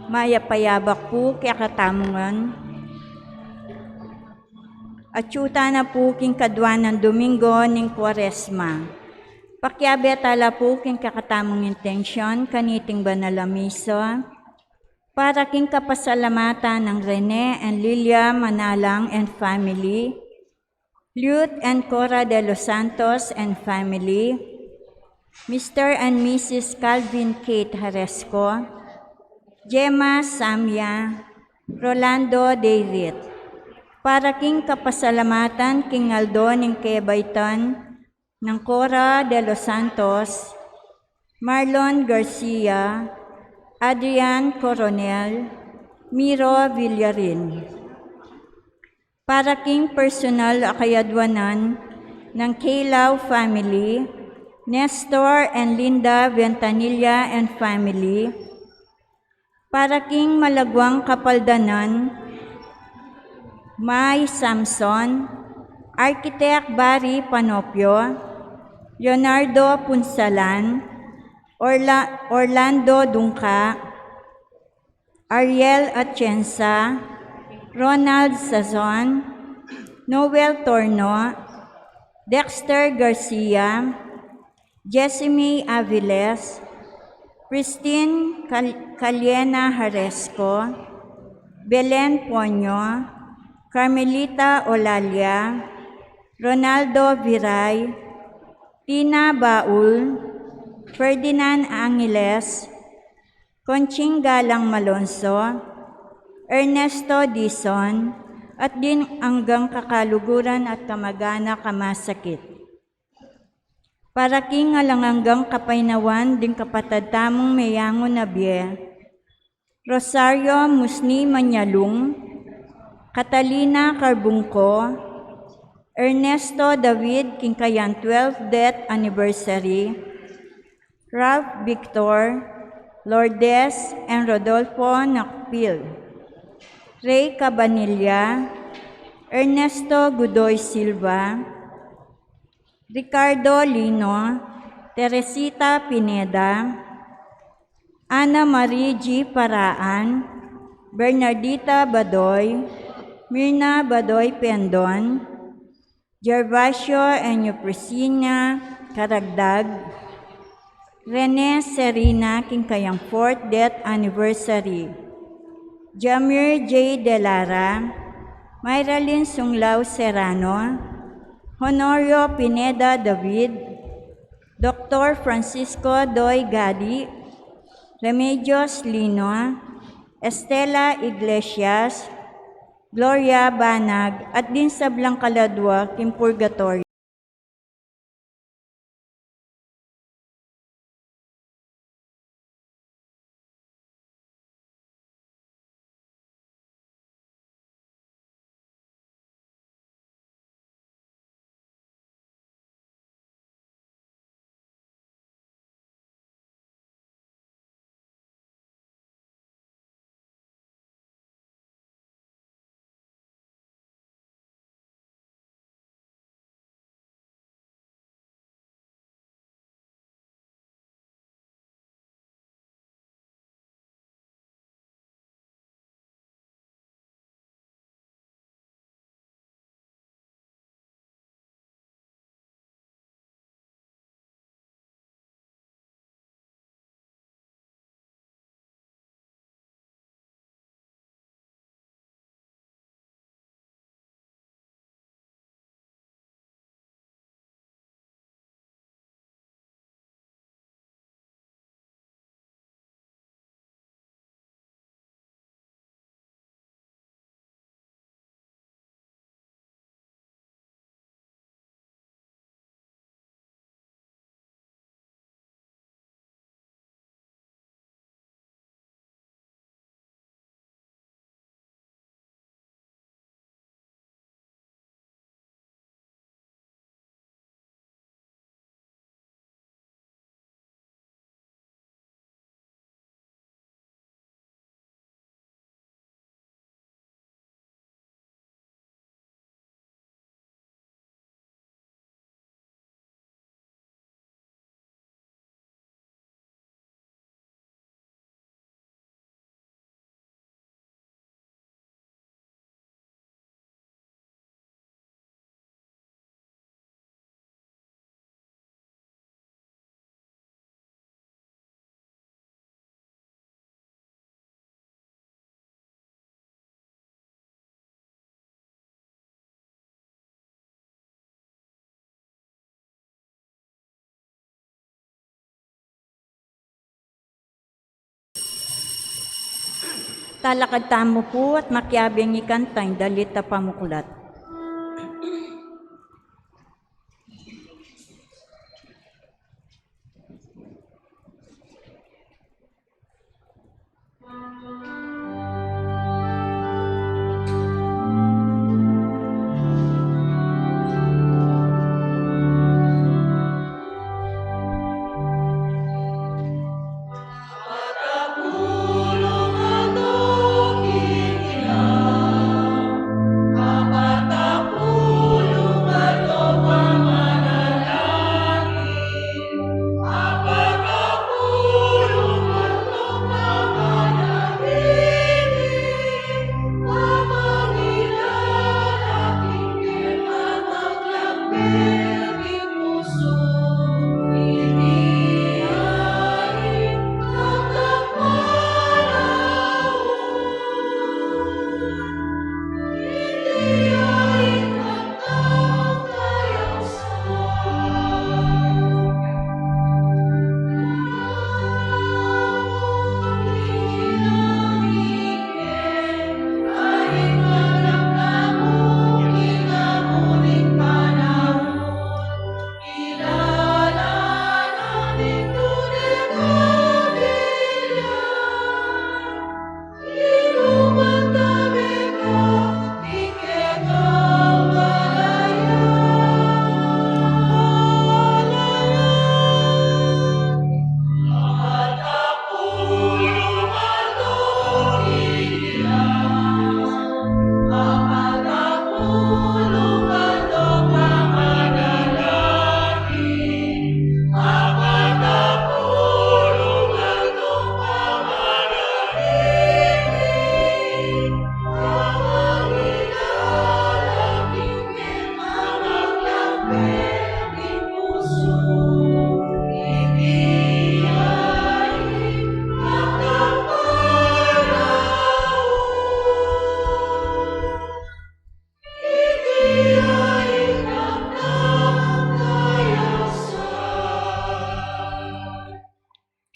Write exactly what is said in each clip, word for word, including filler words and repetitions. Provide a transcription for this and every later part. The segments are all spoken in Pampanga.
Mayap a yabak pu kekatamu ngan. Atyu tana pu king kadwa nang Domingo ning Kuaresma. Pakiabe tala pu king kekatamung intensyon kaniting banal a misa, para king kapasalamatan nang Rene and Lilia Manalang and family, Lute and Cora de los Santos and family, Mister and Missus Calvin Kate Haresco, Gemma Samia, Rolando Deirit. Para king kapasalamatan king aldo ning kebaitan nang Cora de los Santos, Marlon Garcia, Adrian Coronel, Miro Villarin. Para king personal a kayadwanan nang Kailaw family, Nestor and Linda Ventanilla and family. Para king malagwang kapaldanan, May Samson, Architect Barry Panopio, Leonardo Punsalan, Orla-, Orlando Dungca, Ariel Atienza, Ronald Sazon, Noel Torno, Dexter Garcia, Jessime Aviles, Christine Cal-, Caliena Haresco, Belen Ponyo, Carmelita Olalia, Ronaldo Viray, Tina Baul, Ferdinand Angeles, Conching Galang Malonzo, Ernesto Dizon, at ding anggang kakaluguran at kamag-anak a masakit. Para king alang anggang kapaynawan ding kapatad tamung meyangu na bie, Rosario Musni Manyalung, Catalina Carbungco, Ernesto David king kayang twelfth death anniversary, Ralph Victor, Lourdes and Rodolfo Nakpil, Ray Cabanilla, Ernesto Godoy Silva, Ricardo Lino, Teresita Pineda, Ana Marie G. Paraan, Bernardita Badoy, Mirna Badoy Pendon, Gervasio and Eufrosina Caragdag, Rene Serina king kayang fourth death anniversary, Jamir J. Delara, Myralyn Sunglao Serrano, Honorio Pineda David, Doktor Francisco Doy Gadi, Remedios Lino, Estela Iglesias, Gloria Banag, at ding sablang kaladwa king purgatoryo. Talakad tamu pu at makiabe ing ikanta ing dalit a pamuklat.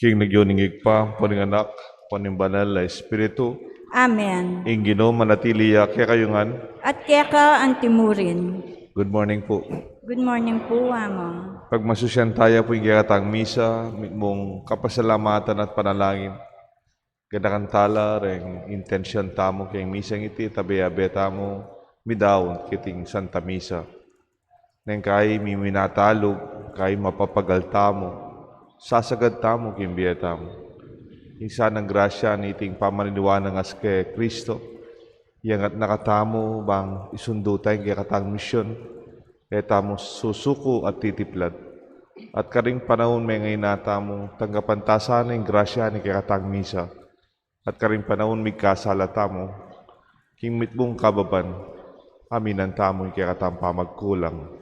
King lagyu ning Ibpa, ampo ning Anak, ampo ning Banal a Espiritu. Amen. Ing Ginu manatili ya kekayu ngan. At keka antimurin. Good morning pu. Good morning pu, Among. Pagmasusyan taya pu ing kekatang misa, mitmung kapasalamatan at panalangin. Ganakan tala reng intensyon tamu keng misang iti, tabe-abe tamu midaun kiting Santa Misa. Neng kai miminatalug, kai mapapagal tamu, sasagad tamu king bie tamu. Ing sanang grasya niting pamaniwang a ngas kang Kristo, iyangat na katamu bang isundu ta ing kekatang misyon, e tamu susuku at titiplad. At karing panaun mengaina tamu, tanggapan ta sana ing grasya ning kekatang misa. At karing panaun migkasala tamu, king mitmung kababan, aminan tamu ing kekatang pamagkulang.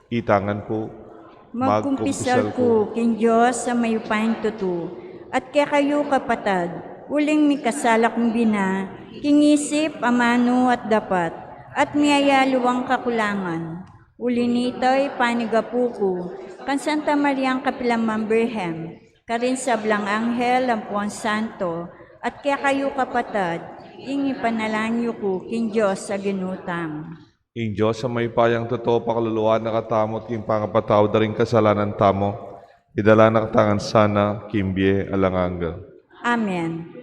Itang ngan pu. Magkumpisal ku king Dios a mayupayang tutu, at kekayu kapatad, uling mikasala kung bina, king isip, amanu at dapat, at miyayaliwang kakulangan. Uli nita ipanigapu ku kang Santa Mariang kapilan man Birhen, karing sablang anghel ampo santo, at kekayu kapatad, ing ipanalangin yu ku king Dios a Ginu tamu. Ing Dios a mayupayang tutu pakaluluan na katamu at king pangapatawad da ring kasalanan tamu, idala na katamu ngan sana king bie alang angga. Amen.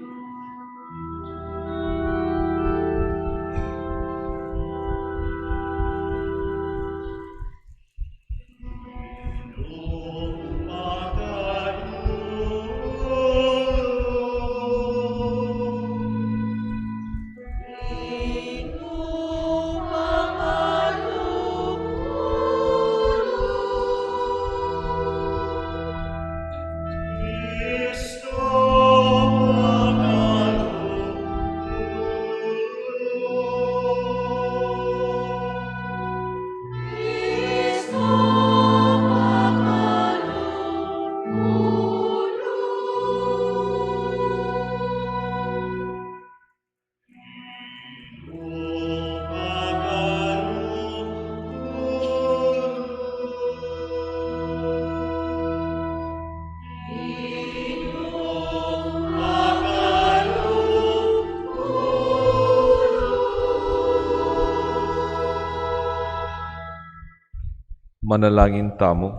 Manalangin tamu.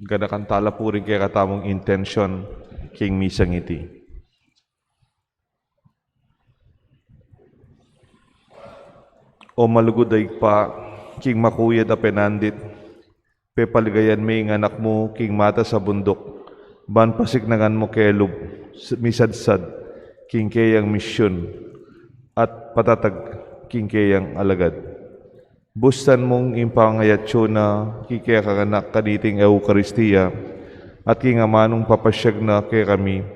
Ganakan tala pu ring kekatamung intensyon king misang iti. O malugud a Ibpa, king makuyad a penandit, pepaligayan me ing Anak mu king matas a bunduk, ban pasiknangan mu kelub, s-, misadsad king keyang misyun, at patatag king keyang alagad. Bustan mung ing pangayatsu na king kekang Anak kaniting Eukaristia, at king amanung papasyag na kekami,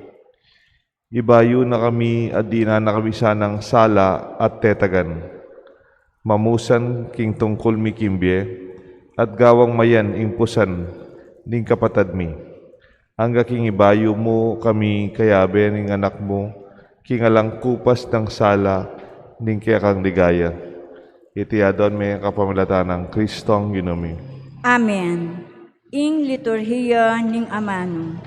ibayu na kami at dinan na kami sanang sala at tetagan. Mamusan king tungkul mi king bie, at gawang mayan ing pusan ning kapatad mi. Angga king ibayu mu kami kayabe ning Anak mu, king alang kupas nang sala ning kekang ligaya. Iti aduan mi kapamilatan nang Kristong Ginu mi. Amen. Ing liturhiya ning amanu.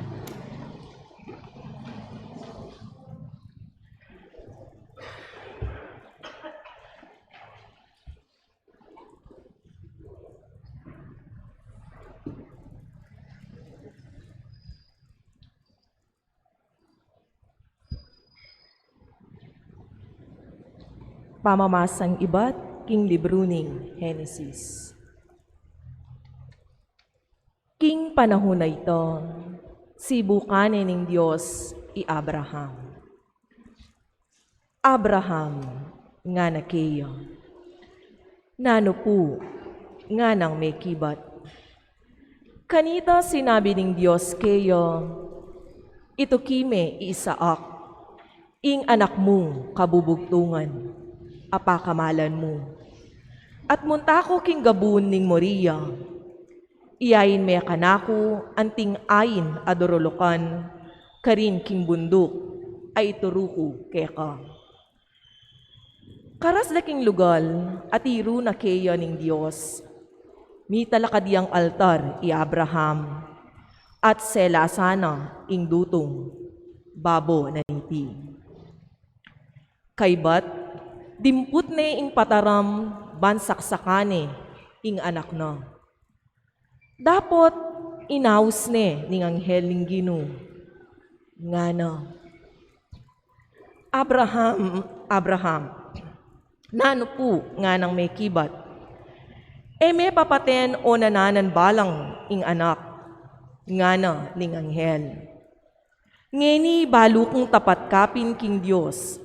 Pamamasang ibat king libru ning Henesis. King panahun a ita, sibukan ne ning Dios i Abraham. "Abraham," ngana keya. "Nanu pu?" nganang mekibat. Kanita sinabi ning Dios keya, "Ituki me i Isaac, ing anak mung kabubugtungan, a pakamalan mu, at munta ku king gabun ning Moria. Iyain me kanaku anting ain a durulukan karin king bunduk a ituru ku keka." Karas da king lugal a tiru na keya ning Dios, mitalakad yang altar i Abraham, at selasan na ing dutung babo na niti. Kaybat, dimput ne ing pataram ban saksakan ne ing anak na. Dapot inaus ne ning anghel ning Ginu, ngana, "Abraham, Abraham." "Nanu pu?" nganang mekibat. "E me papaten o nananan balang ing anak," ngana ning anghel. "Ngeni balu kung tapat ka pin king Dios,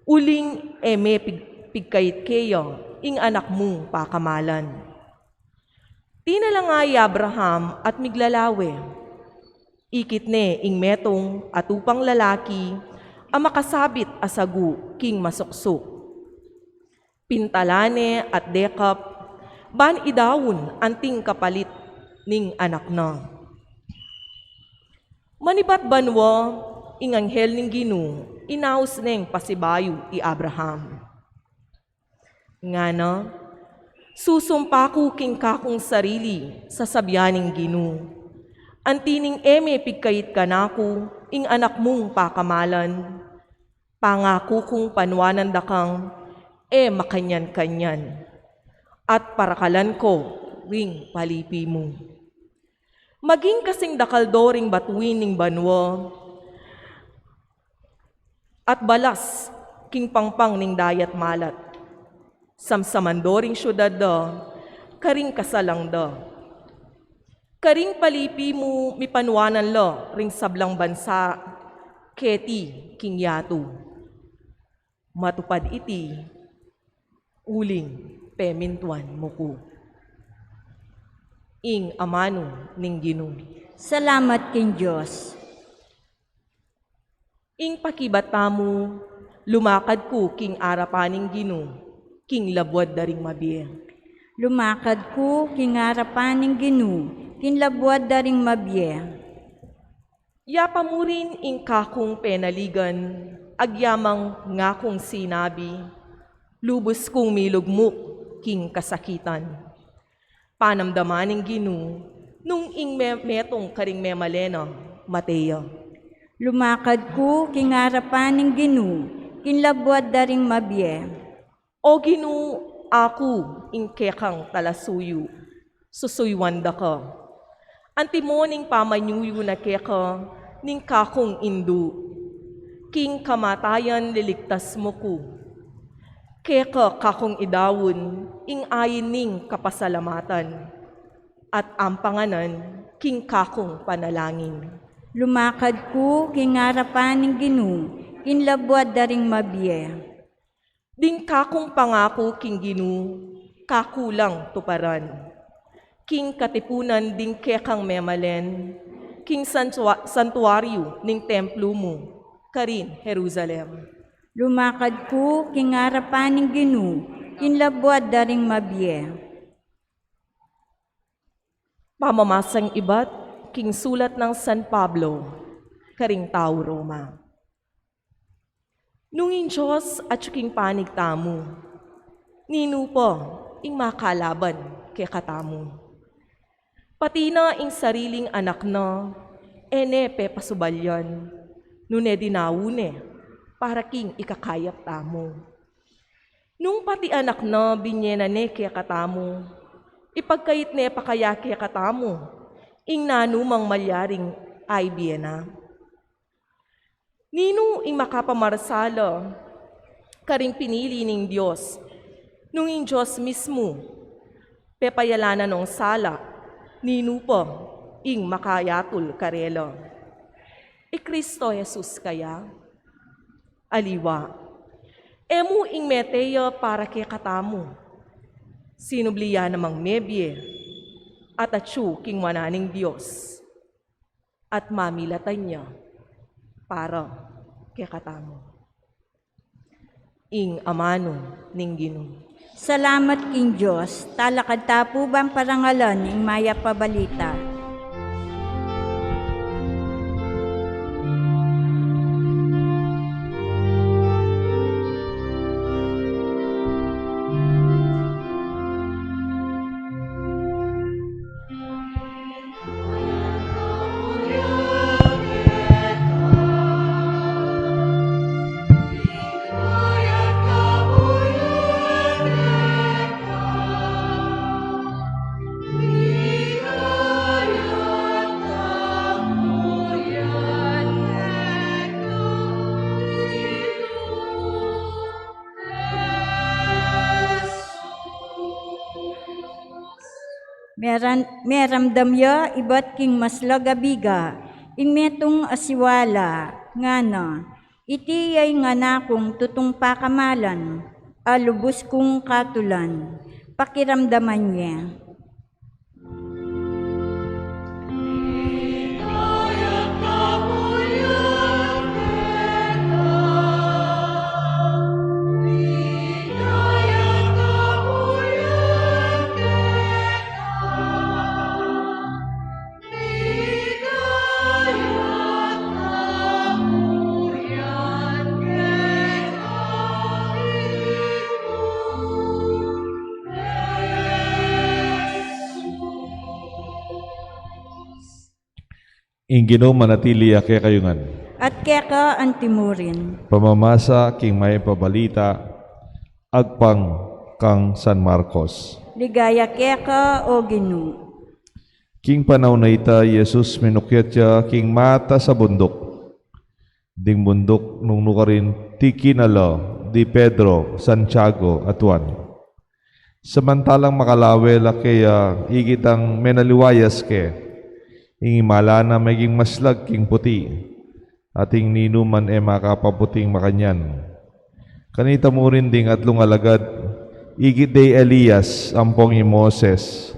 uling e me pig-, pigkait keya ing anak mung pakamalan." Tinalanga i Abraham at miglalawe. Ikit ne ing metung a tupang lalaki a makasabit a sagu king masuksuk. Pintalan ne at dekap ban idaun anting kapalit ning anak na. Manibat banua, ing anghel ning Ginu inaus neng pasibayu i Abraham. Ngana, "Susumpa ku king kakung sarili," sasabian ning Ginu, "anti ning e me pigkait kanaku ing anak mung pakamalan, pangaku kung panuanan da kang e makanyan-kanyan, at parakalan ku ring palipi mu. Maging kasing dakal do ring batuin ning banua, at balas king pangpang ning dayat malat. Samsaman do ring siudad da karing kasalang da. Karing palipi mu mipanuanan la ring sablang bansa keti king yatu. Matupad iti, uling pemintuan mu ku." Ing amanu ning Ginu. Salamat king Dios. Ing pakibat tamu, lumakad ku king arapan ning Ginu king labuad da ring mabie. Lumakad ku king arapan ning Ginu king labuad da ring mabie. Ya pa mu rin ing kakung penaligan, agyamang ngakung sinabi, lubus kung milugmuk king kasakitan. Panamdaman ning Ginu, nung ing me-, metung karing memalen na, mate ya. Lumakad ku king arapan ning Ginu king labuad da ring mabie. O Ginu, aku ing kekang talasuyu. Susuyuan da ka. Antimo ning pamanyuyu na keka ning kakung indu. King kamatayan liligtas mu ku. Keka kakung idaun ing ain ning kapasalamatan, at ampanganan king kakung panalangin. Lumakad ku king arapan ning Ginu, king labuad da ring mabie. Ding kakung pangaku king Ginu, kaku lang tuparan. King katipunan ding kekang memalen, king santua-, santuaryu ning templu mu, karin Jerusalem. Lumakad ku king arapan ning Ginu, king labuad da ring mabie. Pamamasang ibat king sulat nang San Pablo karing tau Roma. Nung ing Dios atyu king panig tamu, ninu pa ing makalaban kekatamu? Pati na ing sariling anak na, e ne pepasubalyan, nune dinaun ne para king ikakayap tamu. Nung pati anak na binye na ne kekatamu, ipagkait ne pa kaya kekatamu ing nanumang malyaring aibie na? Ninu ing makapamarsala karing pinili ning Dios, nung ing Dios mismu pepayalanan nong sala? Ninu pa ing makayatul karela? I Kristo Jesus kaya? Aliwa. E mu ing mete ya para kekatamu. Sinubli ya namang mebie at atyu king wanan ning Dios, at mamilatan ya para kekatamu. Ing amanu ning Ginu. Salamat king Dios. Talakad ta pu bang parangalan ing mayap a balita. Meran-, meramdam ya ibat king maslag a biga ing metung a siwala, ngana, "Iti ya ing anak kung tutung pakamalan, a lubus kung katulan, pakiramdaman ye." Ing Ginu manatili ya kekayu ngan. At keka antimurin. Pamamasa king mayap a balita agpang kang San Marcos. Ligaya keka, O Ginu. King panaun a ita, i Jesus minukyat ya king matas a bunduk. Ding bunduk nung nukarin tikinan la di Pedro, Santiago, at Juan. Samantalang makalawe la keya, ikit nang menaliwayas ke, ing imala na meging maslag king puti, at ing ninuman e makapaputing makanyan. Kanita mu rin ding atlung alagad, ikit de i Elias ampong i Moses,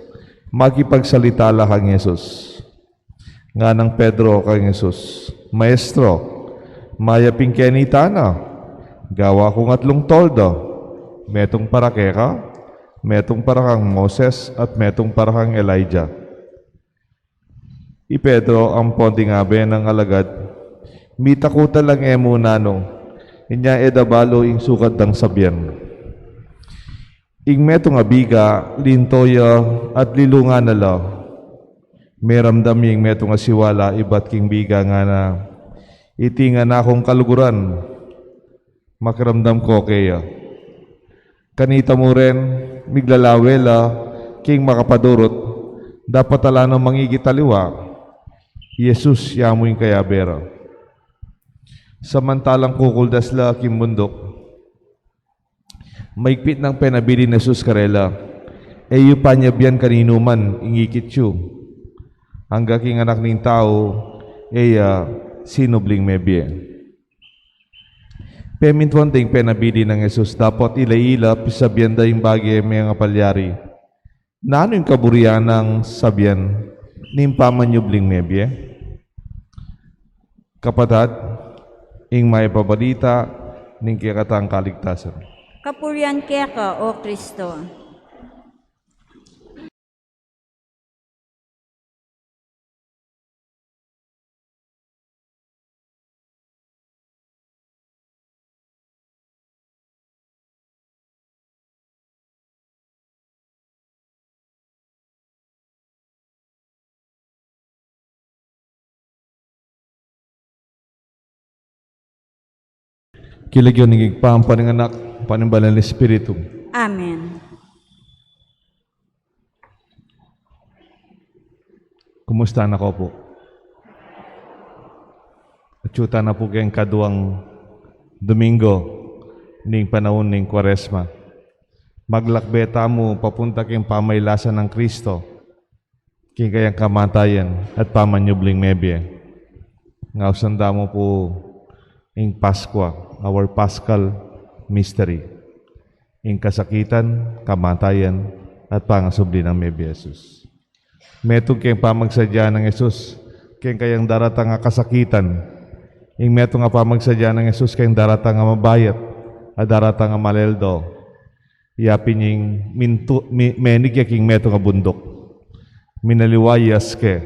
makipagsalita la kang Jesus. Nganang Pedro kang Jesus, "Maestro, mayap ing kenita na. Gawa kung atlung tolda. Metung para keka, metung para kang Moses, at metung para kang Elijah." I Pedro ampon ding abe nang alagad, mitakutan lang e mu nanu, inya e da balu ing sukat dang sabian. Ing metung a biga, linto ya at lilungan na la. Meramdam ya ing metung a siwala ibat king biga, ngana, "Iti ing anak kung kaluguran, makiramdam ko keya." Kanita mu rin, miglalawe la king makapadurut, Dapat ala nang mangikit aliwa i Jesus, ya mu ing kayabe ra. Samantalang kukuldas la king bunduk, maigpit nang penabilin Jesus karela, "E yu pa nyabian kaninuman ing ikit yu, angga king Anak ning Tau, e ya sinubling mebie." Pemintuan da ing penabilin nang Jesus dapot ila-ila pisabian da ing bage meng apalyari. Nanu ing kaburian nang sabian ning pamanyubling mebie? Kapatad, ing mayap a balita ning kekatang kaligtasan. Kapurian keka, O Kristo. King lagyu ning Ibpa, ampo ning Anak, ampo ning Banal a Espiritu. Amen. Kumusta na ko pu? Atyu tana pu keng kaduang Domingo ning panaun ning Kuaresma. Maglakbe tamu papunta keng pamailasan nang Kristo, king kayang kamatayan at pamanyubling mebie. Ngausan tamu pu ing Paskua, our Paschal mystery, ing kasakitan, kamatayan, at pangasubli nang mebie Jesus. Metung keng pamagsadya nang Jesus keng kayang daratang a kasakitan, ing metung a pamagsadya nang Jesus keng daratang a mabayat, a daratang a maleldo. Ya pin ing mintu-, mi-, menig ya king metung a bunduk. Minaliwa ya aske.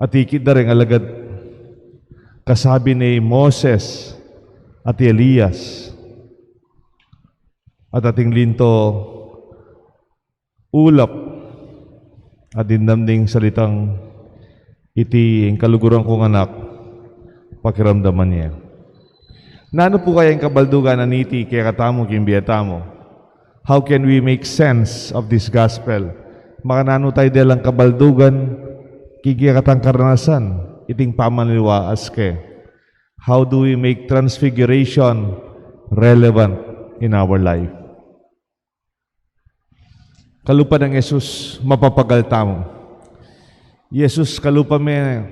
Atikit da reng alagad kasabi ne i Moses at i Elias. At ating linto ulap at dimdam ding salitang, "Iti ing kaluguran kung Anak, pakiramdaman ye." Nanu pu kaya ing kabaldugan na niti kekatamu king bie tamu? How can we make sense of this gospel? Makananu tayu delang kabaldugan king kekatang karanasan iting pamanaliwa aske? How do we make transfiguration relevant in our life? Kalupa nang Jesus, mapapagal tamu. Jesus, kalupa me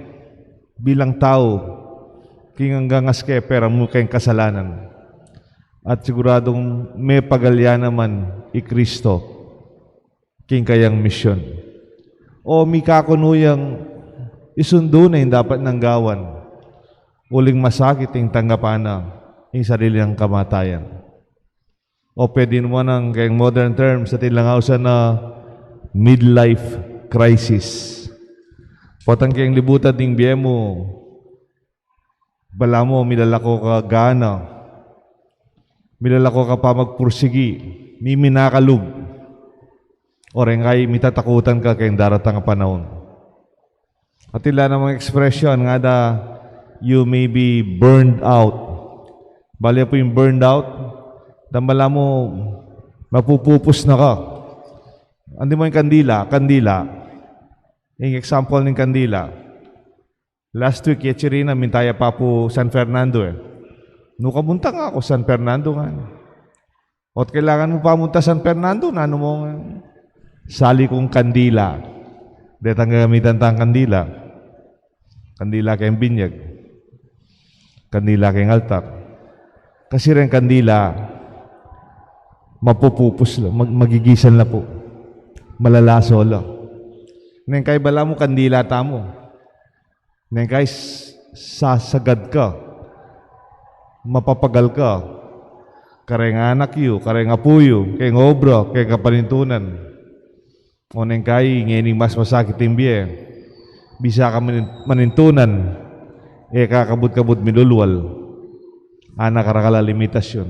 bilang tau, king anggang aske pera mu keng kasalanan. At siguradung mepagal ya naman i Kristo king kayang misyon. O mikakunu yang isundu na ing dapat nang gawan, uling masakit ing tanggapan na ing sarili nang kamatayan. O pwede naman ing keng modern terms atin lang ausan na midlife crisis. Potang keng libutan ding bie mu, balamu milalako ka gana, milalako ka pamagpursigi, mimina ka lub, o reng kai mitatakutan ka keng daratang a panaun. Atin la namang expression ngana, "You may be burned out." Bale pu ing burned out, dang balamu mapupupus na ka. Andi mu ing kandila, kandila. Ing example ning kandila. Last week, yet sirina, minta ya pa pu San Fernando e. Nu ka munta? Ngana ku, San Fernando, ngana. Ot kailangan mu pa munta San Fernando, nanu mu? Sali kung kandila. Detang gagamitan tang kandila. Kandila keng binyag. Kandila keng altar. Kasi reng kandila, mapupupus la, mag-, magigisan la pu. Malalaso la. Neng kai balamu kandila tamu. Neng kai s-, sasagad ka, mapapagal ka, kareng anak yu, kareng apu yu, keng obra, keng kapanintunan. O neng kai, ngening mas masakit ing bie, bisa ka manin-, manintunan, e ka kabud-kabud milulwal, anak, karakal a limitasyun.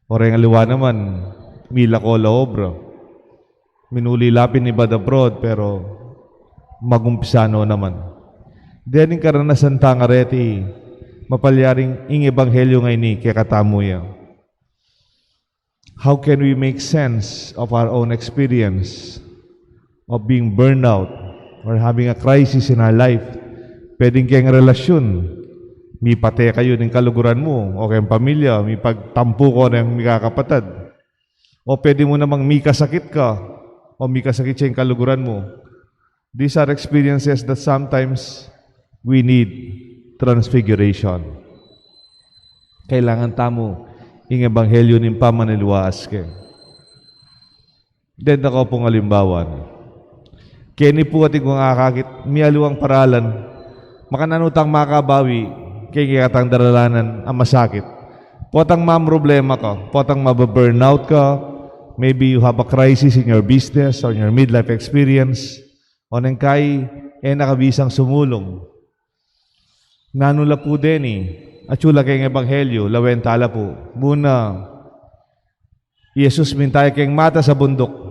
O reng aliwa naman, milako la obra. Minuli la pin ibat abroad, pero magumpisa no naman. Dening karanasan tang areti, mapalyaring ing ebanghelyo ngeni kekatamu ya. How can we make sense of our own experience? of being burned out or having a crisis in our life. Pwedeng keng relasyun, mipate kayu ning kaluguran mu, o keng pamilya, mipagtampu ko neng mikakapatad. O pwede mu namang mikasakit ka, o mikasakit ya ing kaluguran mu. These are experiences that sometimes we need transfiguration. Kailangan tamu ing ebanghelyo ning pamanaliwalas ke. Denda ko pung alimbawa na. Keni pu atin kung akakit, mialiwang paralan, makananu tang makabawi keng kekatang daralanan a masakit. Potang mamroblema ka, potang mabe-burnout ka, maybe you have a crisis in your business or in your midlife experience, o neng kai, e na ka bisang sumulung. Nanu la pu deni, atyu la keng ebanghelyo, lawen ta la pu. Muna, i Jesus mintaya keng matas a bunduk.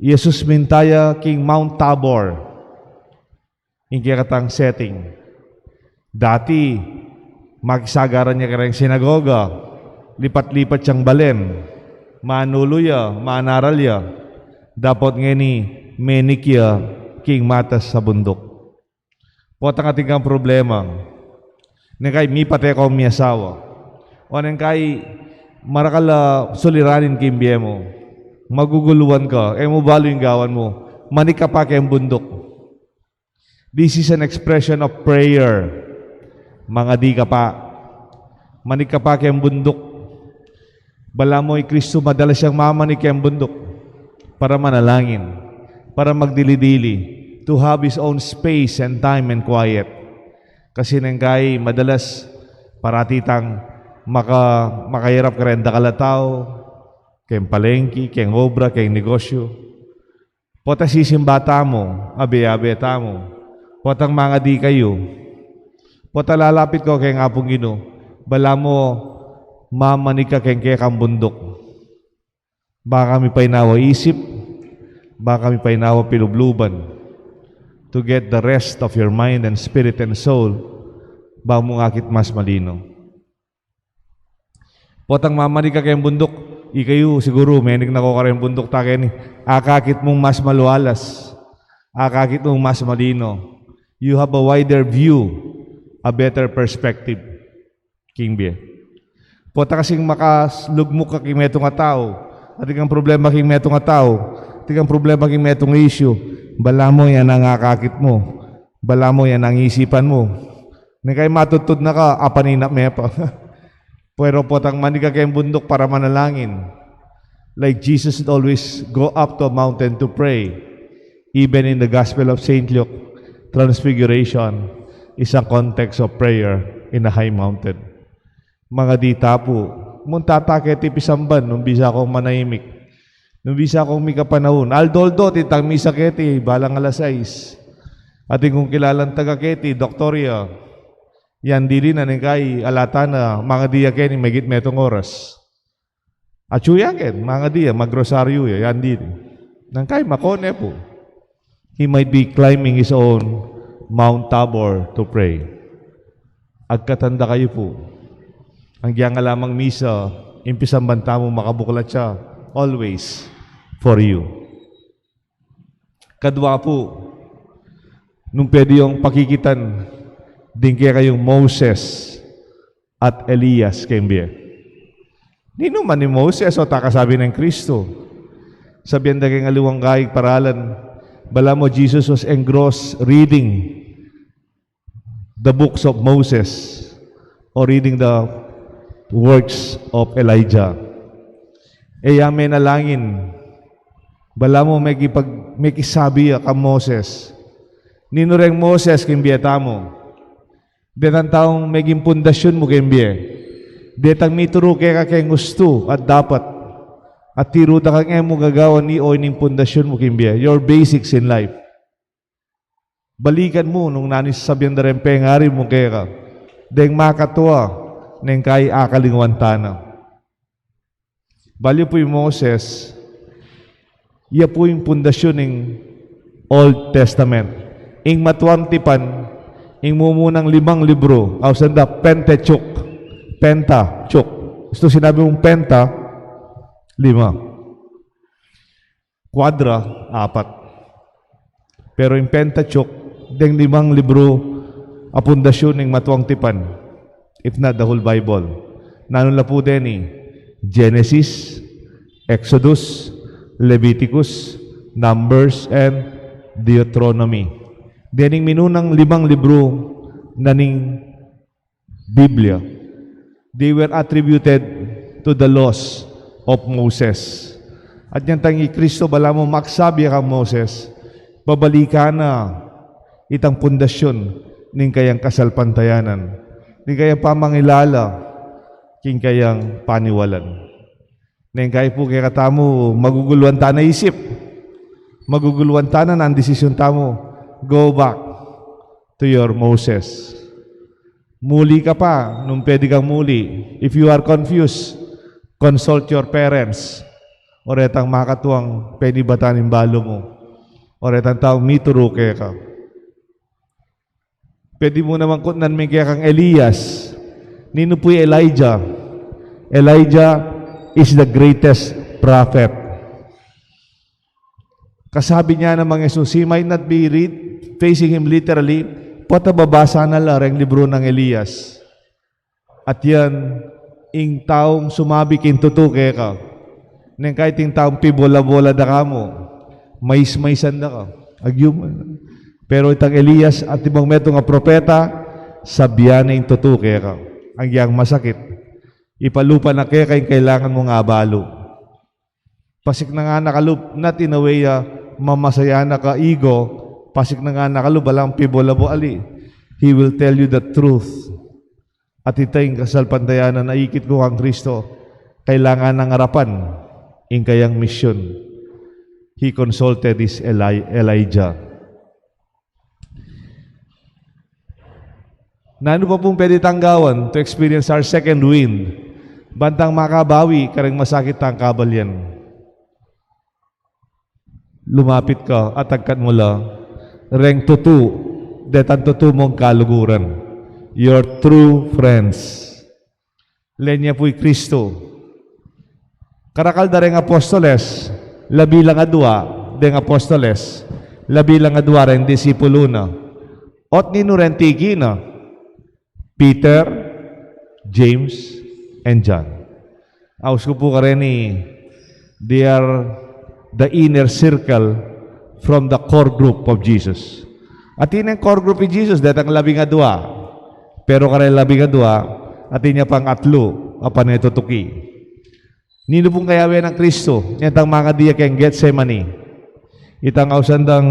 I Jesus mintaya king Mount Tabor. Ing kekatang setting. Dati, makisagaran ya kareng sinagoga, lipat-lipat yang balen, manulu ya, manaral ya. Dapot ngeni, menik ya king matas a bunduk. Potang atin kang problema. Neng kai mipate kang miasawa. O neng kai marakal a suliranin king bie mu. Maguguluan ka, e mu balu ing gawan mu. Manik ka pa keng bunduk. This is an expression of prayer. Mangadi ka pa. Manik ka pa keng bunduk. Balamu i Kristu madalas yang mamanik keng bunduk para manalangin, para magdili-dili, to have his own space and time and quiet. Kasi neng kai madalas parati tang maka-, makayarap kareng dakal a tau, keng palengki, keng obra, keng negosyu. Pota sisimba tamu, abe-abe tamu. Potang mangadi kayu. Pota lalapit ko keng Apung Ginu, balamu mamanik ka keng kekang bunduk. Baka mipainawa isip, baka mipainawa pilubluban. To get the rest of your mind and spirit and soul, ba mu ngakit mas malino. Potang mamanik ka keng bunduk, ikayu siguru, menik na ko kareng bunduk ta keni, akakit mung mas malualas, akakit mung mas malino. You have a wider view, a better perspective. King bie. Pota kasing makalugmuk ka king metung a tau, atin kang problema king metung a tau, atin kang problema king metung a issue, balamu yan ang akakit mu, balamu yan ang isipan mu. Neng kai matudtud na ka, apaninap me pa. Pero potang manik ka keng bunduk para manalangin. Like Jesus would always go up to a mountain to pray. Even in the Gospel of Saint Luke, Transfiguration is a context of prayer in a high mountain. Mangadi ta pu. Munta ta keti pisamban, nung bisa kong manahimik. Nung bisa kong mika panaun. Aldo-aldo, atin tang misa keti, balang alas sais. Atin kung kilalang taga keti, doktor ya. Yan dili na neng kai, alata na, mangadi ya keni, megit metung oras. Atyu ya ken, mangadi ya, magrosaryu ya, yan dili. Neng kai, makone pu. He might be climbing his own Mount Tabor to pray. Agkatan da kayu pu. Agyang alamang misa, ing pisamban tamu makabuklat ya, always for you. Kadwa pu, nung pwede yung pakikitan, ding kekayung Moses at Elias keng bie. Ninu man i Moses o takasabi neng Kristu? Sabian da keng aliwang gaig paralan, balamu Jesus was engrossed reading the books of Moses or reading the works of Elijah. E ya menalangin, balamu mekipag-, mekisabi ya kang Moses. Ninu reng Moses keng bie tamu? Detang taung meging pundasyun mu keng bie. Detang mituru keka keng ustu at dapat. At tiru da kang e mu gagawan ni o ining pundasyun mu keng bie. Your basics in life. Balikan mu nung nanu ing sasabian da reng pengari mu keka. Deng makatua, neng kai akalingwan ta na. Balu pu i Moses, ya pu ing pundasyun ning Old Testament. Ing matuang tipan, ing mumunang limang libru, ausan da Pentateuch, Penta, Chuk. Gusto sinabi mung Penta, lima. Kwadra, apat. Pero ing Pentateuch, deng limang libru a pundasyun ning matuang tipan, if not the whole Bible. Nanu la pu deni? Genesis, Exodus, Leviticus, Numbers, and Deuteronomy. Dening minunang limang libru na ning Biblia, they were attributed to the laws of Moses. At inyang tang i Kristo, balamu maksabi kang Moses, babalikan na itang pundasyun ning kayang kasalpantayanan, ning kayang pamangilala king kayang paniwalan. Neng kaya pu kekatamu, maguguluan tana isip. Maguguluan tana ing desisyun tamu. Go back to your Moses. Muli ka pa nung pwede kang muli. If you are confused, consult your parents. O retang makatuang penibatan ing balu mu. O retang taung mituru keka. Pwede mu naman kutnan ing kekang Elias. Ninu pu i Elijah? Elijah is the greatest prophet. Kasabi na nang Jesus, he might not be read, facing him literally, pota babasa na la reng libru nang Elias. At yan, ing taung sumabi king tutu keka. Neng kaya ing taung pibola-bola da ka mu, mais-maisan da ka. Agyuman. Pero itang Elias, atin mang metung a propeta, sabian na ing tutu keka. Agyang masakit, ipalupa na keka ing kailangan mung abalu. Pasiknangan na ka lub, not in a way, ah, mamasaya na ka ego, pasiknangan na ka lub, alang pibola-bola ali. He will tell you the truth. At ita ing kasalpantayanan a ikit ku kang Kristo, kailangan nang arapan ing kayang misyon. He consulted his Eli-, Elijah. Nanu pa pung pwede tang gawan to experience our second wind? Bantang makabawi kareng masakit tang kabalyan. Lumapit ka at agkat mu la reng tutu, detang tutu mung kaluguran. Your true friends. Lenya pu i Kristo. Karakal da reng apostoles, labi lang adua deng apostoles, labi lang adua reng disipulu na. Ot ninu reng tiki na? Peter, James, and John. Aus ku pu kareni, they are the inner circle from the core group of Jesus. Atin yang core group i Jesus, detang labing adua. Pero kareng labing adua, atin ya pang atlu a panetutuki. Ninu pung kayabe nang Kristo, inyang tang mangadi ya keng Getsemani? Itang ausan dang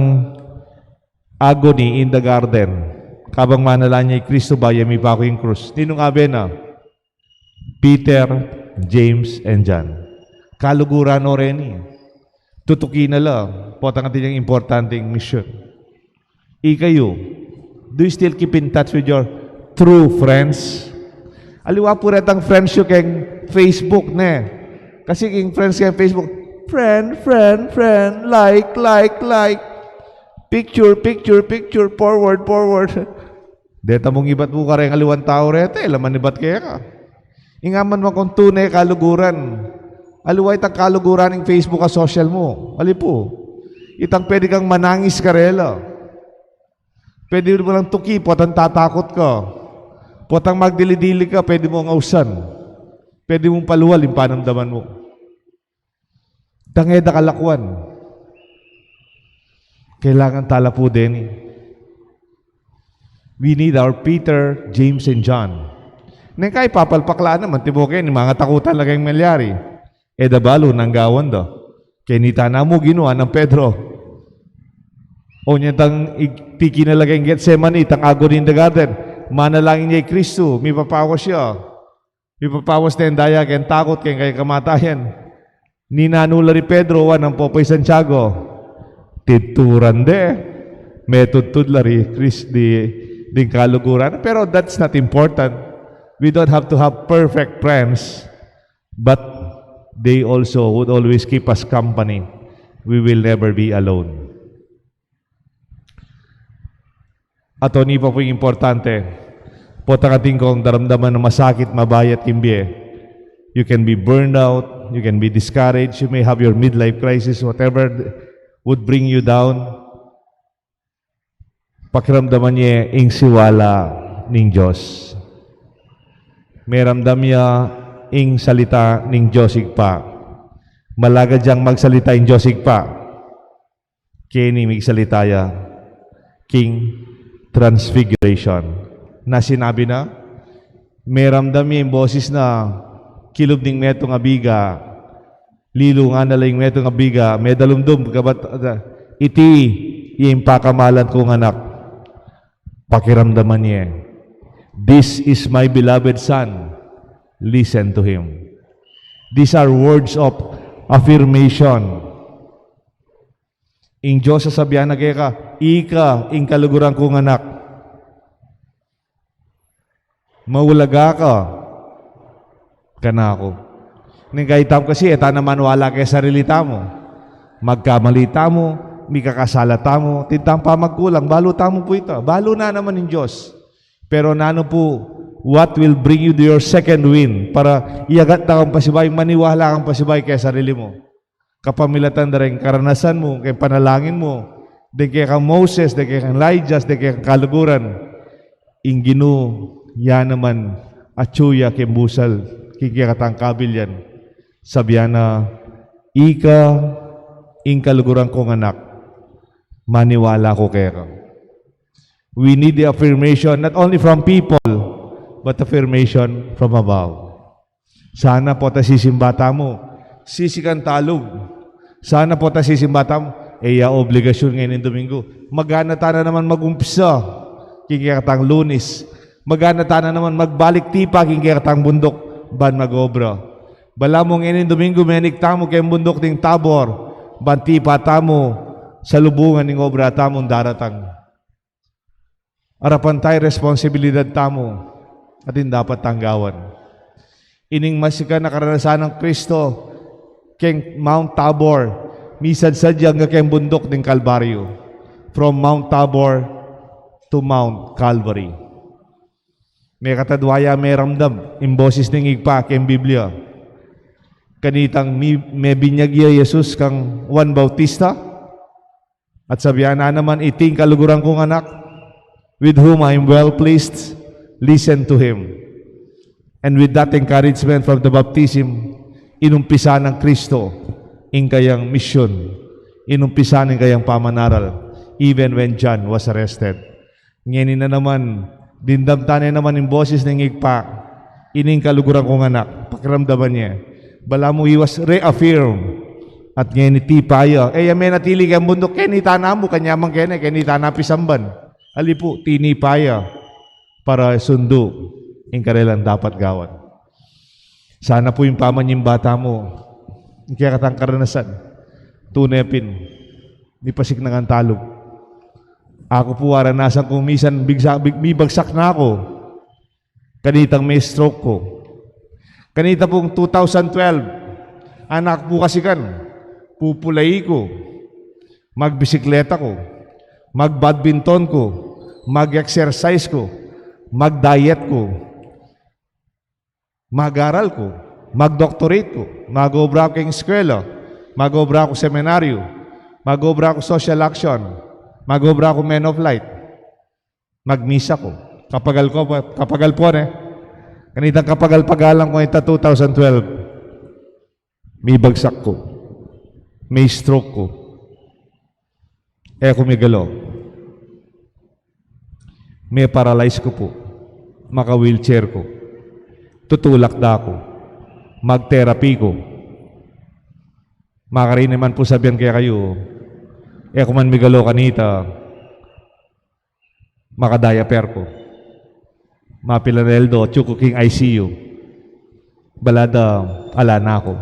agony in the garden. Kabang manalangin ya i Kristo bayu ya mipaku king krus, ninung abe na? Peter, James, and John. Kaluguran no reni. Tutuki na la potang atin yang importanteng misyon. Ikayu, do you still keep in touch with your true friends? Aliwa pu retang friends yu keng Facebook, ne? Kasi king friends keng Facebook, friend, friend, friend, like, like, like. Picture, picture, picture, forward, forward. Deta mung ibat pu kareng aliwang tau reta, e la man ibat keka. Ing aman makung tune kaluguran. Aliwa itang kaluguran ning Facebook a social mu. Ali pu. Itang pwede kang manangis karela. Pwede mu lang tuki potang tatakut ka. Potang magdili-dili ka, pwede mung ausan. Pwede mung palual ing panamdaman mu. Dang e da kalakuan. Kailangan tala pu deni. We need our Peter, James, and John. Neng kaya papalpaklaan naman, timu ke, ning mangatakutan la keng malyari. E da balu nang gawan da. Keni tana mu ginawa nang Pedro. O inyang tang ig-, tiki na la keng Getsemani, itang agony in the garden. Manalangin ya i Kristo, mipapawas ya. Mipapawas na ing daya keng takut keng kayang kamatayan. Ninanu la ri Pedro, Juan, ampo pa i Santiago? Tinturan de. Metudtud la ri Kris-, di, ding kaluguran. Pero that's not important. We don't have to have perfect friends. But they also would always keep us company. We will never be alone. At o ini pa pu ing importante, potang atin kong daramdaman a masakit, mabayat king bie. You can be burned out, You can be discouraged. You may have your midlife crisis, whatever th- would bring you down. Pakiramdaman ye ing siwala ning Dios. Meramdam ya ing salita ning Dios Ibpa. Malagad yang magsalita ing Dios Ibpa. Keni migsalita ya king Transfiguration. Na sinabi na, meramdam ya ing bosis na kilub ning metung a biga, lilungan na la ing metung a biga, medalumdum, kabat, iti, ing pakamalan kung anak, pakiramdaman ye. "This is my beloved son, listen to him." These are words of affirmation. Ing Dios sasabian na keka, "Ika ing kaluguran kung anak. Maulaga ka kanaku." Ning kaitam kasi, e ta naman wala ke sarili tamu. Magkamali tamu, mikakasala tamu, atin tang pamagkulang, balu tamu pu ita. Balu na naman ing Dios. Pero nanu pu, what will bring you to your second wind? Para iyagat na kang pasibayu, maniwala kang pasibayu ke sarili mu. Kapamilatan da ring karanasan mu, keng panalangin mu, deng kekang Moses, deng kekang Elijah, deng kekang kaluguran, ing Ginu, ya naman, atyu ya keng busal, king kekatang kabilyan. Sabian na, "Ika ing kaluguran kung anak, maniwala ku keka." We need the affirmation not only from people, but affirmation from above. Sana pu ta sisimba tamu, sisikan talub. Sana pu ta sisimba tamu, e ya obligasyun ngeni Domingo. Magana ta na naman magumpisa king kekatang Lunes. Magana ta na naman magbalik tipa king kekatang bunduk ban mag-obra. Balamu ngeni Domingo, menig tamu keng bunduk ning Tabor, ban tipa tamu salubungan ing obra tamung daratang. Arapan ta ing responsibilidad tamu, atin dapat tang gawan. Ining masikan a karanasan nang Kristo keng Mount Tabor, misadsad ya angga keng bunduk ning Kalbaryo. From Mount Tabor to Mount Calvary. Mekatadwa ya meramdam ing bosis ning Ibpa keng Biblia. Kanitang mi-, mebinyag ya Jesus kang Juan Bautista, at sabian na naman, "Iti ing kaluguran kung anak, with whom I am well pleased, listen to him." And with that encouragement from the baptism, inumpisa nang Kristo ing kayang misyon, inumpisa ing kayang pamanaral, even when John was arrested. Ngeni na naman, dimdam ta ne naman ing bosis ning Ibpa, "Ini ing kaluguran kung anak, pakiramdaman ye." Balamu he was reaffirmed. At ngeni tipa ya, e ya menatili keng bunduk, keni tana mu, kanyaman keni, keni tana pisamban. Ali pu, tinipa ya para sundu ing karelang dapat gawan. Sana pu ing pamanyimba tamu, ing kekatang karanasan, tune pin, mipasiknangan talub. Aku pu, aranasan kung misan bigsa-, big-, mibagsak na ku. Kanitang me-stroke ku. Kanita pung two thousand twelve, anak pu kasikan, pupulai ku, magbisikleta ku, magbadminton ku, mag-exercise ku, mag-diet ku, mag-aral ku, mag-doctorate ku, mag-obra ku king eskwela, mag-obra ku seminaryo, mag-obra ku social action, mag-obra ku Men of Light, magmisa ku. Kapagal ku, kapagal pu ne. Kanitang kapagal-pagalan ku ita two thousand twelve. Mibagsak ku. Me-stroke ku. E ku migalo. Me-paralyze ku pu. Maka-wheelchair ku. Tutulak da ku. Mag-therapy ku. Makarine man pu sabian kekayu, e ku man migalo kanita, maka-diaper ku. Mapilan a aldo, atyu ku king I C U. Bala da, ala na ku.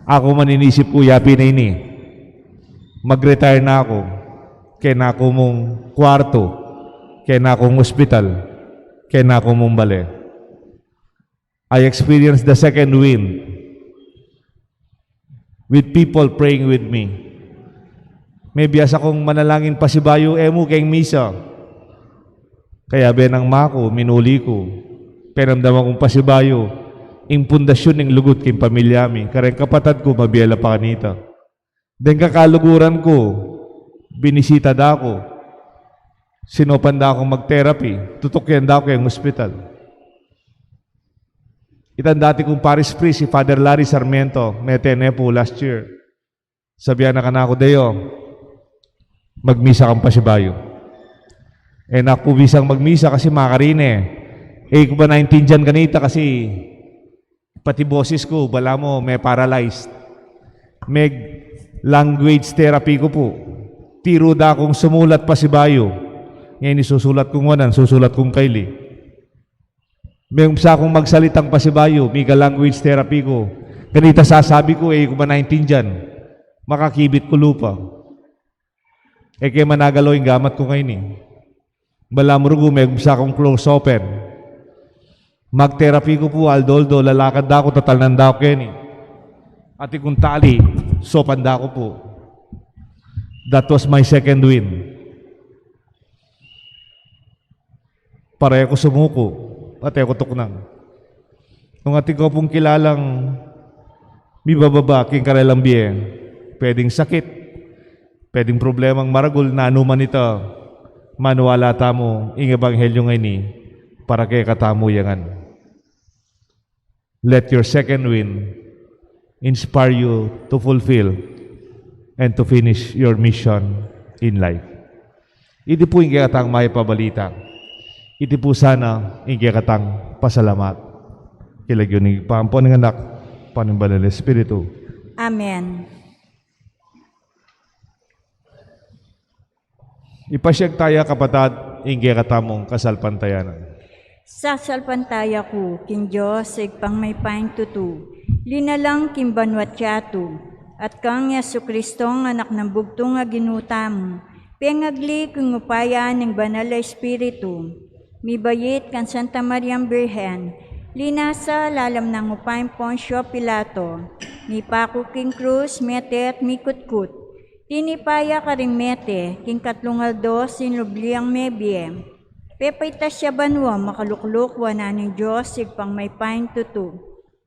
Aku man inisip ku, yapin na ini. Mag-retire na ku. Kena ku mung kwartu. Kena ku mung ospital. Kena ku mung bale. I experienced the second wind with people praying with me. Mebiasa kung manalangin pasibayu, e mu keng misa. Kaya benang maku, minuli ku. Penamdaman kung pasibayu, Ing pundasyun ning lugud king pamilya mi, kareng kapatad ku, mabie la pa kanita. Deng kakaluguran ku, binisita da ku. Sinopan da kung mag-therapy. Tutukian da ku king ospital. Itang dati kung parish priest, i Father Larry Sarmiento, mete ne pu last year. Sabian na kanaku, "Deo, magmisa kang pasibayu." E na ku bisang magmisa kasi makarine. E ku pa naintindian kanita kasi pati boses ku, balamu me-paralyzed. Meg-language therapy ku pu. Tiru da kung sumulat pasibayu. Ngeni susulat kung wanan, susulat kung kaili. Meng sa kung magsalitang pasibayu, mika-language therapy ku. Kanita sasabi ku, e ku pa naintindian. Makakibit ku lupa. E ke managalo ing gamat ku ngeni. Balamu rugu, meng sa kung close open. Mag-therapy ku pu, aldo-aldo, lalakad da ku, tatalnan da ku keni. Atin kung tali, sopan da ku pu. That was my second wind. Para e ku sumuku, at e ku tuknang. Nung atin ku pung kilalang mibababa king karelang bie, pwedeng sakit, pwedeng problemang maragul, nanu man ita, maniwala tamu, ing ebanghelyu ngeni, para kekatamu ya ngan. Let your second wind inspire you to fulfill and to finish your mission in life. Iti pu ing kekatang mayap a balita. Iti pu sana ing kekatang pasalamat. King lagyu ning Ibpa, ampo ning Anak, ampo ning Banal a Espiritu. Amen. Ipasiag taya, kapatad, ing kekatamung kasalpantayanan. Sasalpantaya ku king Dios, Ibpang mayupayang tutu, linalang king banua't yatu, at kang Jesucristong Anak nang bugtung a Ginu tamu, pengagli king upaya ning Banal a Espiritu, mibait kang Santa Mariang Birhen, linasa lalam nang upayang Poncio Pilato, mipaku king krus, mete at mikutkut, tinipa ya karing mete, king katlung aldo sinubli yang mebie. Pepaitas ya banua, makalukluk wanan ning Dios Ibpang mayupayang tutu.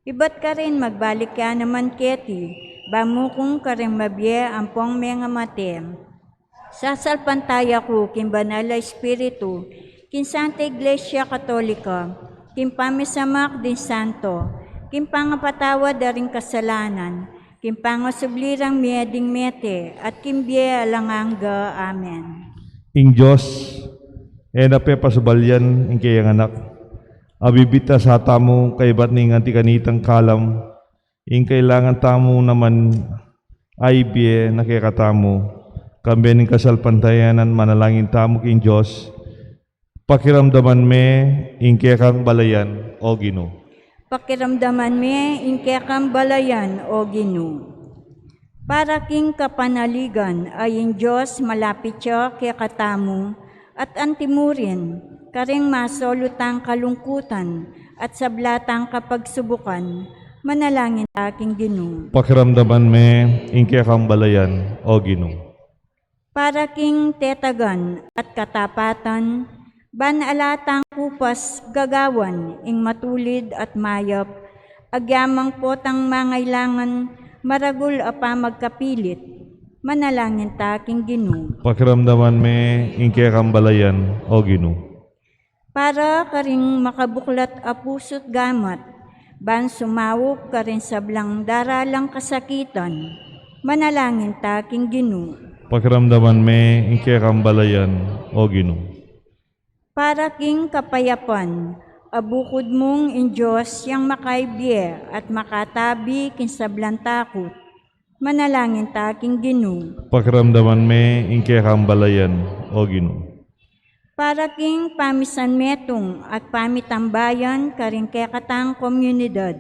Ibat karin magbalik ya naman keti, ba mukung karing mabie ampong mengamate. Sasalpantaya ku king Banal a Espiritu, king Santa Iglesia Katolika, king pamisamak ding santo, king pangapatawad da ring kasalanan, king pangasubli rang mie ding mete, at king bie alang angga. Amen. Ing Dios, e na pepasubalian ing kayang Anak, a bibie na sa tamu kaybat ning anti kanitang kalam, ing kailangan tamu naman a ibie na kekatamu, kambe ning kasalpantayanan manalangin tamu king Dios, Pakiramdaman me ing kekang balayan, O Ginu. Pakiramdaman me ing kekang balayan, O Ginu. Para king kapanaligan a ing Dios malapit ya kekatamu, at antimurin, karing masolu tang kalungkutan at sabla tang kapagsubukan, manalangin ta king Ginu. Pakiramdaman me ing kekang balayan, O Ginu. Para king tetagan at katapatan, ban ala tang kupas gagawan ing matulid at mayap, agyamang potang mangailangan maragul a pamagkapilit, manalangin ta king Ginu. Pakiramdaman me ing kekang balayan, O Ginu. Para karing makabuklat a pusu't gamat, ban sumaup karing sablang daralang kasakitan, manalangin ta king Ginu. Pakiramdaman me ing kekang balayan, O Ginu. Para king kapayapan, a bukud mung ing Dios yang makaibie at makatabi king sablang takut, manalangin ta king Ginu. Pakiramdaman me ing kekang balayan, O Ginu. Para king pamisanmetung at pamitambayan karing kekatang komunidad,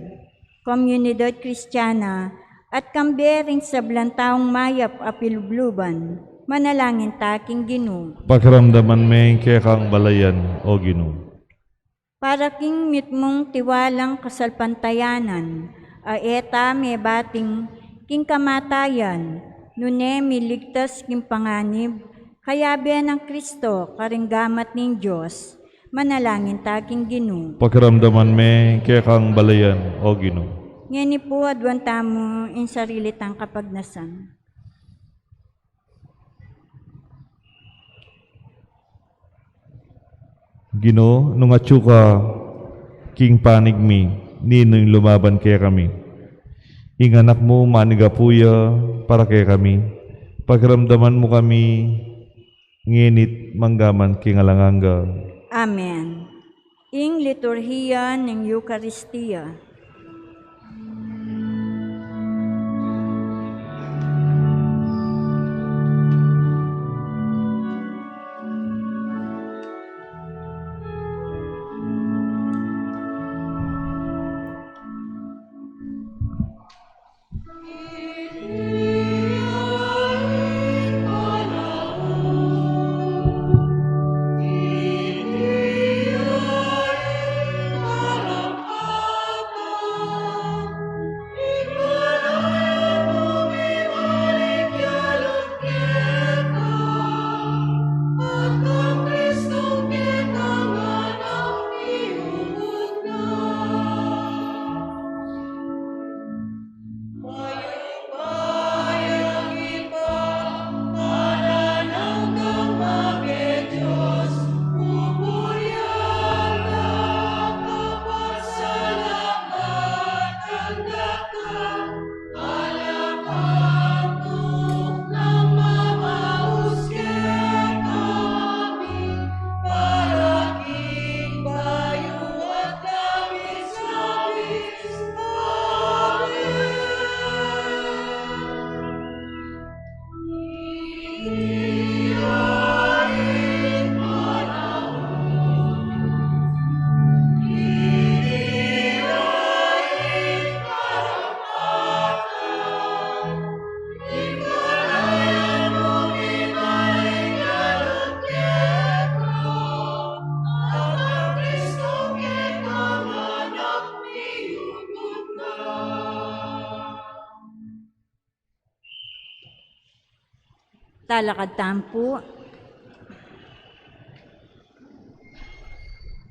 komunidad Kristiana, at kambe ring sablang taung mayap a pilubluban, manalangin ta king Ginu. Pakiramdaman me ing kekang balayan, O Ginu. Para king mitmung tiwalang kasalpantayanan, a e ta mebating king kamatayan, nune miligtas king panganib, kayabe nang Kristo karing gamat ning Dios, Manalangin ta king Ginu. Pakiramdaman me kekang balayan, O Ginu. Ngeni pu aduan tamu ing sarili tang kapagnasan. Ginu, nung atyu ka king panig mi, ninu ing lumaban kekami? Ing Anak mu, manigapu ya para kekami. Pakiramdaman mu kami, ngeni't manggaman king alang angga. Amen. Ing liturhiya ning Eukaristia. Talakad tamu pu.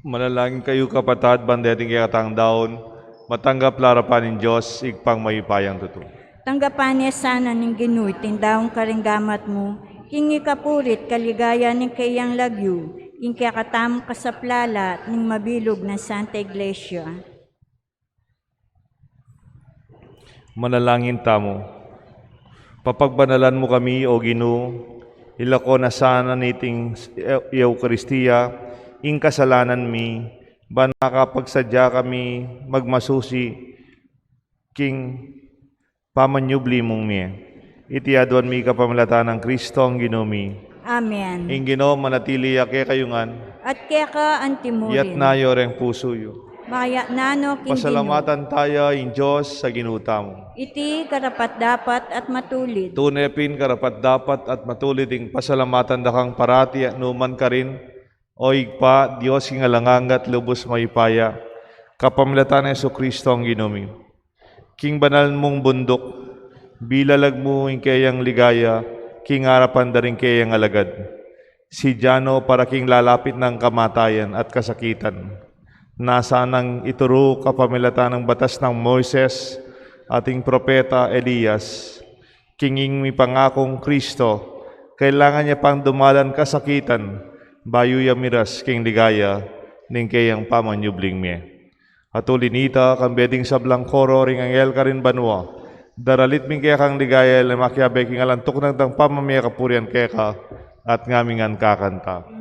Manalangin kayu, kapatad, ban deting kekatang daun matanggap la arapan ning Dios, Ibpang mayupayang tutu. Tanggapan na sana ning Ginu iting daun karing gamat mu, king ikapurit kaligayan ning keyang lagyu, king kekatamung kasaplalan at ning mabilug nang Santa Iglesia. Manalangin tamu. Papagbanalan mu kami, O Ginu, ilako na sana niting Eu-, Eukaristia ing kasalanan mi, ban makapagsadya kami magmasusi king pamanyubli mung mie. Iti aduan mi kapamilatan nang Kristong Ginu mi. Amen. Ing Ginu manatili ya kekayu ngan. At keka antimurin. Iyatas yu reng pusu yu. Mayap na no king Ginu. Pasalamatan taya ing Dios a Ginu tamu. Iti karapat-dapat at matulid. Tune pin karapat-dapat at matulid ing pasalamatan da kang parati at nukarin man, O Ibpa, Dios king alang angga at lubus mayupaya, kapamilatan nang Jesucristo a Ginu mi. King banal mung bunduk, bilalag mu ing keyang ligaya king arapan da ring keyang alagad. Sidya no para king lalapit nang kamatayan at kasakitan, nasa nang ituru kapamilatan nang batas nang Moises at ing propeta Elias, king ing mipangakung Kristo, kailangan ya pang dumalan kasakitan, bayu ya miras king ligaya ning keyang pamanyubling mie. At uli nita, kambe ding sablang koro ring anghel karin banua, daralit mi ing kekang ligaya, e la makiabe king alang tuknang dang pamamie kapurian keka, at ngami ngan kakanta.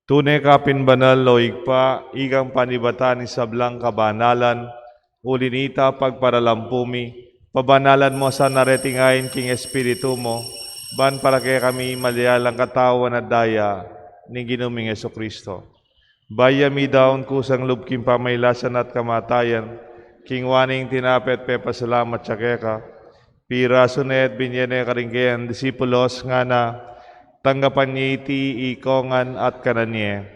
Tune ka pin banal, o Ibpa, ikang panibatan ning sablang kabanalan, uli na nita pagparalampu mi, pabanalan mu sa reting ain king Espiritu mu, ban para kekami malialang katawan at daya ning Ginu ming Jesucristo. Bayu mi daun kusang lub king pamailasan at kamatayan, kingwa ne ing tinape at pepasalamat ya keka, pirasu ne at binye ne karing kayang disipulos, ngana, tanggapan ye iti ikongan at kanan ye.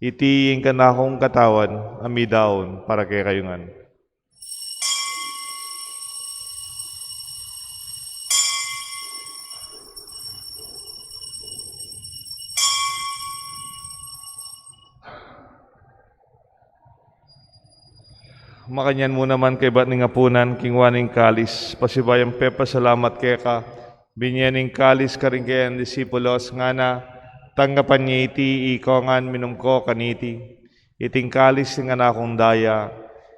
Iti ing kanakung katawan, a midaun para kekayu ngan. Makanyan mu naman kaybat ning apunan, kingwa ne ing kalis, pasibayu yang pepasalamat keka, binye ne ing kalis karing kayang disipulos, ngana, tanggapan ye iti ikongan, minum ko kaniti. Iti ing kalis ning kanakung daya,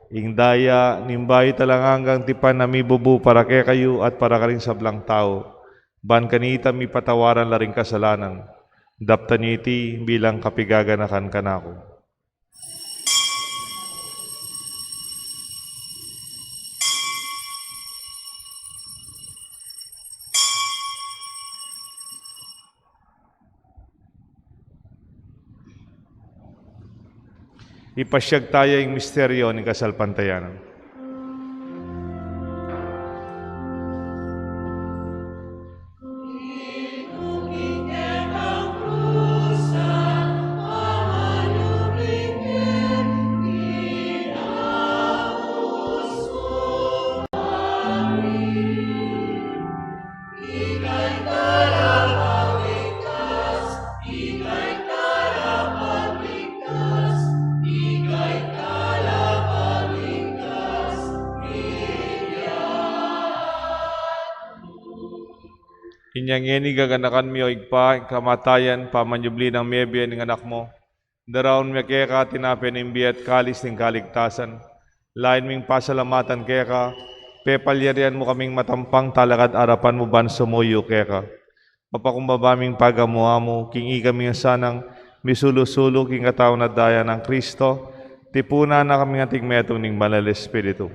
ing daya ning bayu at alang anggang tipan a mibubu para kekayu at para karing sablang tau, ban kanita mipatawaran la ring kasalanan. Daptan ye iti bilang kapigaganakan kanaku. Ipasyag taya ing misteryo ning kasalpantayanan. Inya ngeni gaganakan mi, o Ibpa, ing kamatayan, pamanyubli nang mebie ning Anak mu. Daraun mi keka tinape ning bie at kalis ning kaligtasan. Lain ming pasalamatan keka, pepalyarian mu kaming matampang talakad king arapan mu ban sumuyu keka. Mapakumbaba ming pagamu-amu, king ikami sanang misulu-sulu king katawan at daya nang Kristo, tipunan na kaming anting metung ning Banal Espiritu.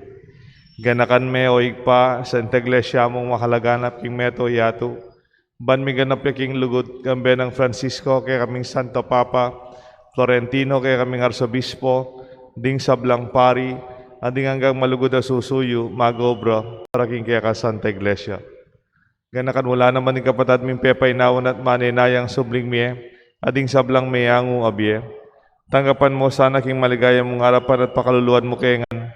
Ganakan me, o Ibpa, Santa Iglesia mung makalaganap king meto yatu, ban miganap ya king lugud, kambe nang Francisco, kekaming Santo Papa, Florentino, kekaming Arsobispo, ding sablang pari, at ding anggang malugud a susuyu, mag-obra, para king keka Santa Iglesia. Ganakan mu la naman ding kapatad ming pepainawan at manenayang subling mie, at ding sablang meangu a bie. Tanggapan mu sana king maligaya mung arapan at pakaluluan mu ke ngan.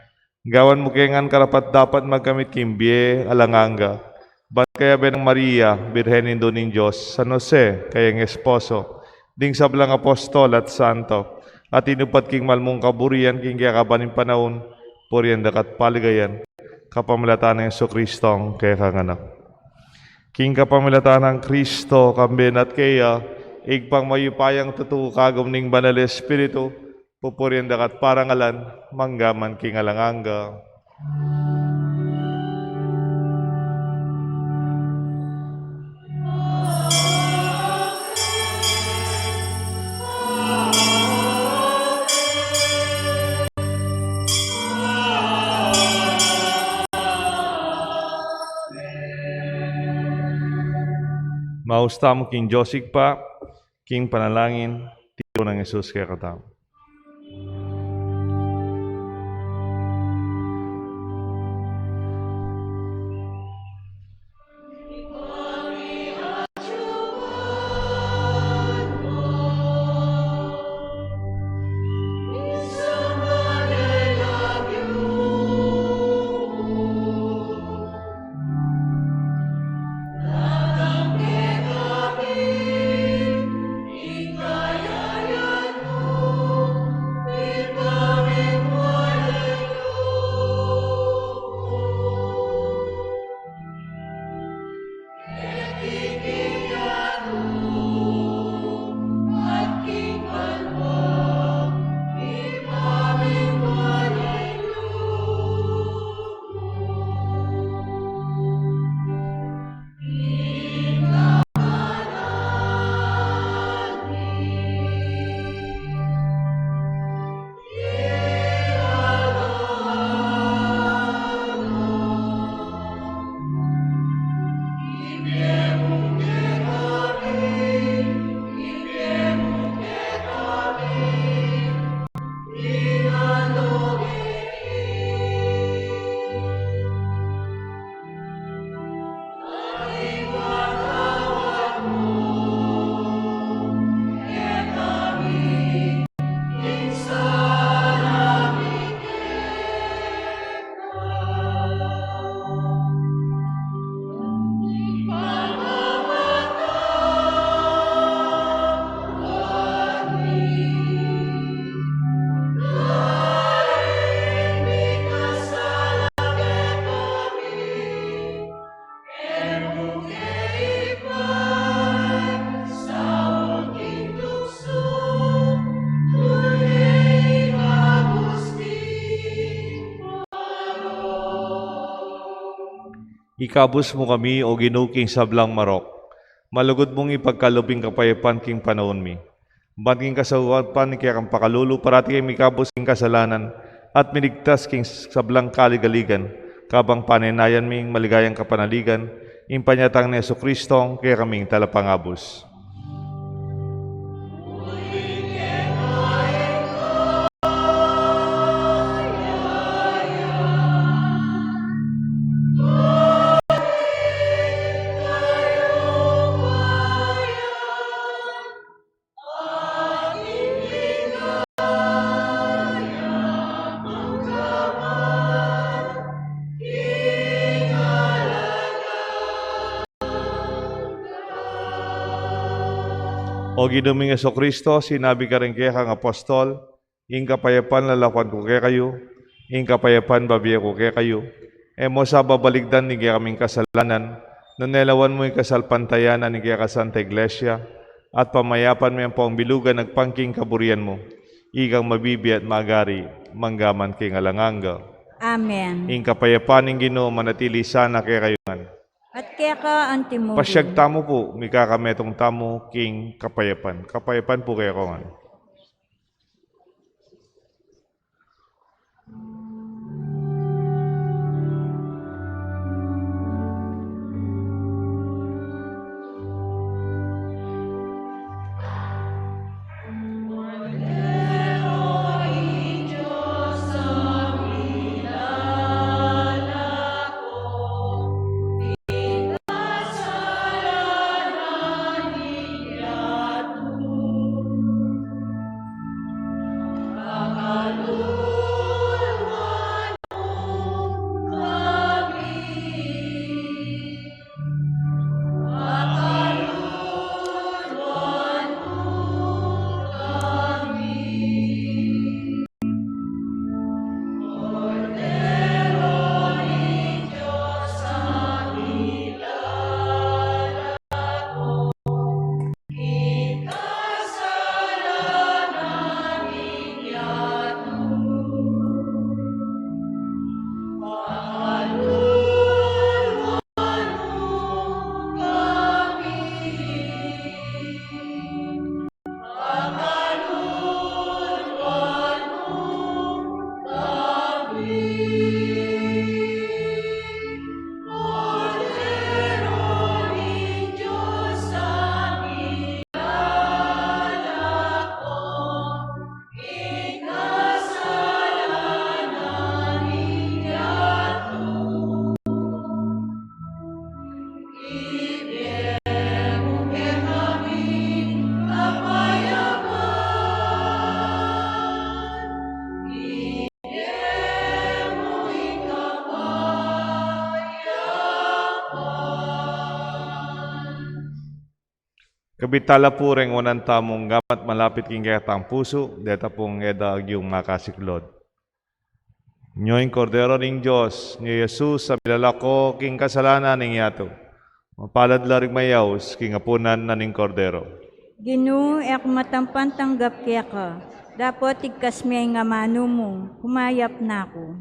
Gawan mu ke ngan karapat-dapat magkamit king bie alang angga. Ban kayabe nang Maria, Birhen Indu ning Dios, San Jose, kayang esposo, ding sablang apostol at santo, a tinupad king mal mung kaburian king kekaban ning panaun, purian da ka at paligayan, kapamilatan nang Jesucristong kekang Anak. King kapamilatan nang Kristo, kambe na at keya, Ibpang mayupayang tutu, kagum ning Banal Espiritu, pupurian da ka at parangalan, mangga man king alang angga. Maus tamu king Dios Ibpa, king panalangin, tiru nang Jesus kekatamu. Ikabus mu kami, O Ginu, king sablang marok. Malugud mung ipagkalub ing kapayapan king panaun mi. Ban king kasaupan ning kekang pakalulu, parati kaming mikabus king kasalanan at miligtas king sablang kaligaligan, kabang panenayan mi ing maligayang kapanaligan, ing panyatang nang Jesucristo, kekaming talapangabus. O Ginu ming Jesucristo, sinabi mu karing kekang apostol, "Ing kapayapan lalakuan ku kekayu, ing kapayapan bibie ku kekayu." E mu sa babalikdan ing kekaming kasalanan, nune lawan mu ing kasalpantayanan ning kekang Santa Iglesia, at pamayapan me ampong bilugan agpang king kaburian mu, ikang mabibie at magari, mangga man king alang angga. Amen. Ing kapayapan ning Ginu manatili sana kekayu ngan. At keka antimurin. Pasiag tamu pu, mikakametung tamu king kapayapan. Kapayapan pu kekayu ngan. Kabit tala pu reng wanan tamung gamat malapit king kekatang pusu, deta pung e da agyung makasiklod. Nyo ing Kordero ning Dios, nyo i Jesus a milalako king kasalanan ning yatu. Mapalad la ring mayaus king apunan na ning Kordero. Ginu, e ku matampan tanggap keka, dapot igkas me ing amanu mu, kumayap na ku.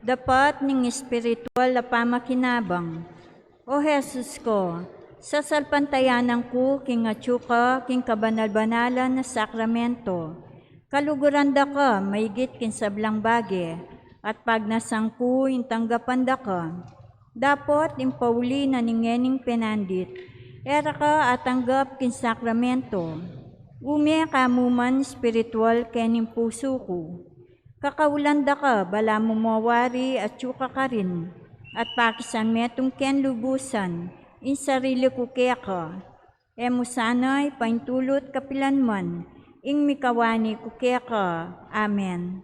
Dapat ning espiritual a pamakinabang. O Jesus ku, sasalpantayanan ku king atyu ka king kabanal-banalan a sakramento. Kaluguran da ka maigit king sablang bage, at pagnasan ku ing tanggapan da ka. Dapot ing pauli na ning ngening penandit, e ra ka atanggap king sakramento. Ume ka mu man espiritual kening pusu ku. Kakaulan da ka balamu mo wari atyu ka karin, at pakisan metung keng lubusan ing sarili ku keka. E mu sana ipaintulut kapilan man ing mikawani ku keka. Amen.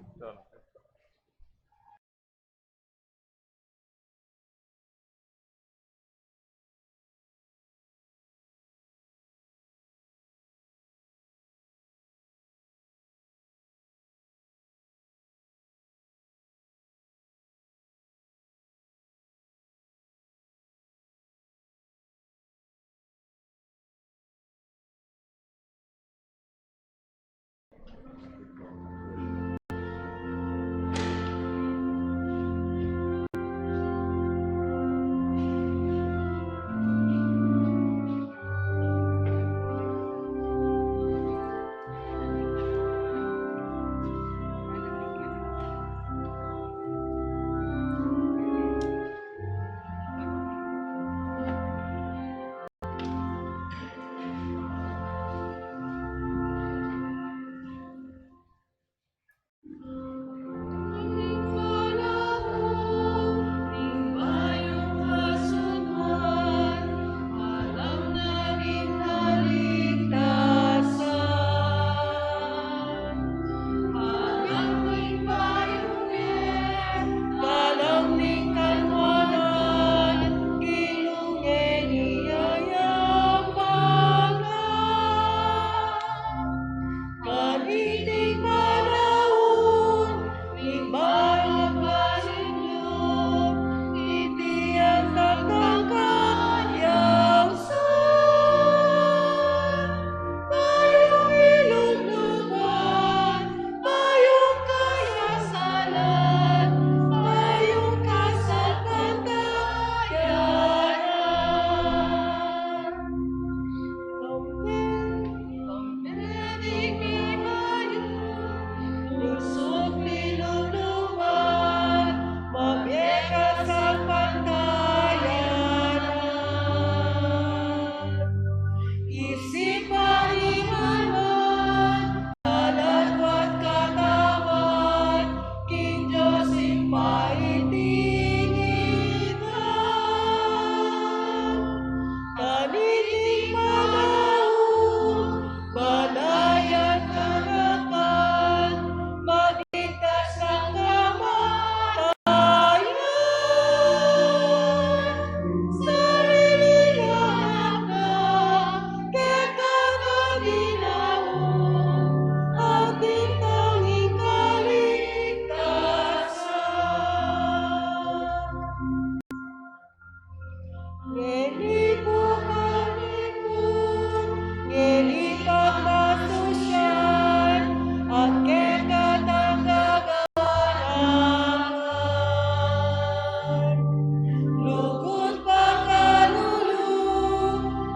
Lugud, pakalulu,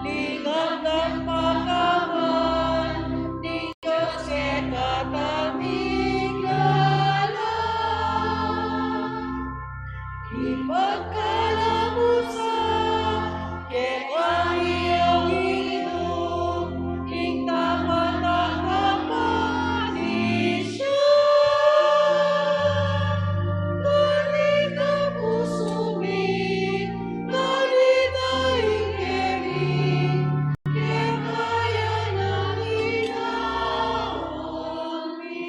lingap nang pakawan ning Dios kekatang migala. Ipagkalub mu sa kekami, O Ginu, ing tapat a kapatisyan. Kanita pusu mi, kanita ing keri, keka ya nang inaon mi.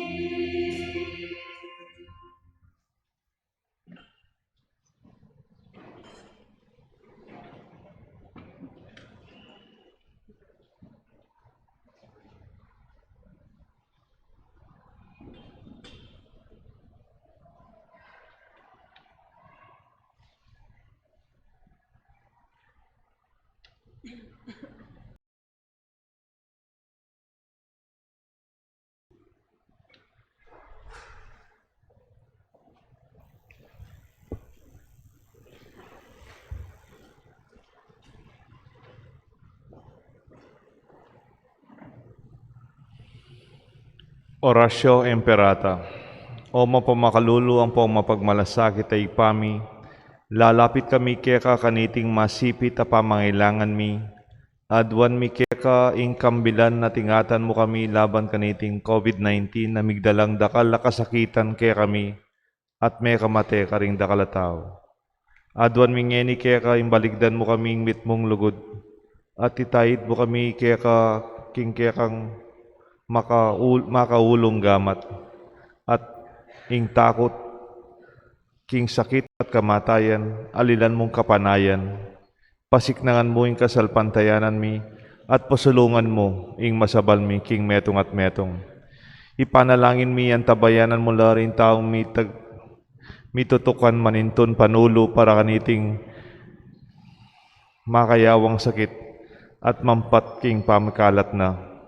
Oratio Imperata. O mapamakalulu ampong mapagmalasakit a Ibpa mi, lalapit kami keka kaniting masipit a pamangailangan mi. Aduan mi keka ing kambilan at ingatan mu kami laban kaniting COVID nineteen a migdalang dakal a kasakitan kekami at mekamate karing dakal a tau. Aduan mi ngeni keka ing balikdan mu kaming mitmung lugud, at itaid mu kami keka king kekang makaul-, makaulung gamat, at ing takut king sakit at kamatayan, alilan mung kapanayan, pasiknangan mu ing kasalpantayanan mi, at pasulungan mu ing masabal mi king metung at metung. Ipanalangin mi, antabayanan mu la ring taung mitag-, mitutukan manintun panulu para kaniting makayawang sakit at mampat king pamikalat na.